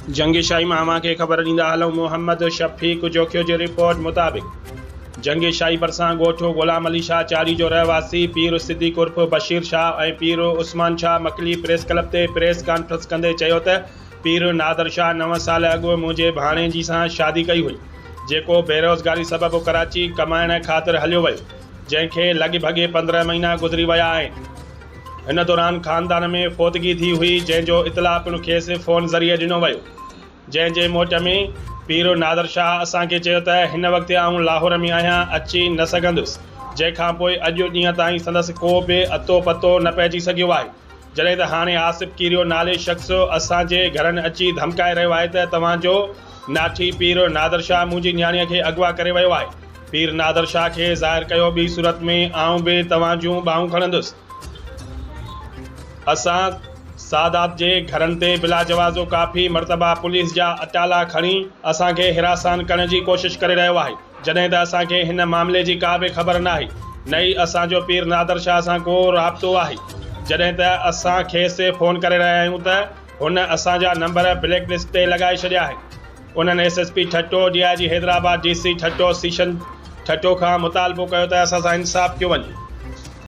جنگي شاهي مان اوهان کي خبر ڏيندا هلون محمد شفيق جوکيو جي رپورٽ مطابق جنگي شاهي ڀرسان ڳوٺ غلام علي شاهه چاڙهي جو رهواسي پير صديق عرف بشير شاهه ۽ پير عثمان شاهه مڪلي پريس ڪلب تي پريس ڪانفرنس ڪندي چيو ته پير نادر شاهه نو سال اڳ منهنجي ڀاڻيجي سان شادي ڪئي هئي جيڪو بيروزگاري سبب ڪراچي ڪمائڻ خاطر هليو ويو جنهن کي لڳ ڀڳ 15 مهينا گذري ويا آهن. هن دوران خاندان ۾ فوتگي ٿي هئي جنهن جو اطلاع پڻ کيس فون ذريعي ڏنو ويو جنهن جي موٽ ۾ پير نادر شاهه اسان کي چيو ته هن وقت آئون لاهور ۾ آهيان اچي نه سگهندس جنهن کان پوء اڄ ڏينهن تائين سندس ڪو به اتو پتو نه پئجي سگهيو آهي جڏهن ته هاڻي آصف ڪيريو نالي شخص اسان جي گهرن اچي ڌمڪائي رهيو آهي ته توهان جو ناٺي پير نادر شاهه منهنجي نياڻيء کي اغوا ڪري ويو آهي پير نادر شاهه کي ظاهر ڪيو ٻي صورت ۾ آئون به توهان جون ٻانهون کڻندس. اسان سادات جي گهرن تي بلاجوازو ڪافي مرتبا پوليس جا اٽالا کڻي اسان کي هراسان ڪرڻ جي ڪوشش ڪري رهيو آهي جڏهن ته اسان کي هن معاملي جي ڪا به خبر ناهي نه ئي اسان جو پير نادر شاهه سان ڪو رابطو آهي جڏهن ته اسان کيس فون ڪري رهيا آهيون ته هن اسان جا نمبر بليڪ لسٽ تي لڳائي ڇڏيا آهن. انهن S S P Thatta, D I G Hyderabad, D C Thatta, session Thatta کان مطالبو ڪيو ته اسان سان انصاف ڪيو وڃي.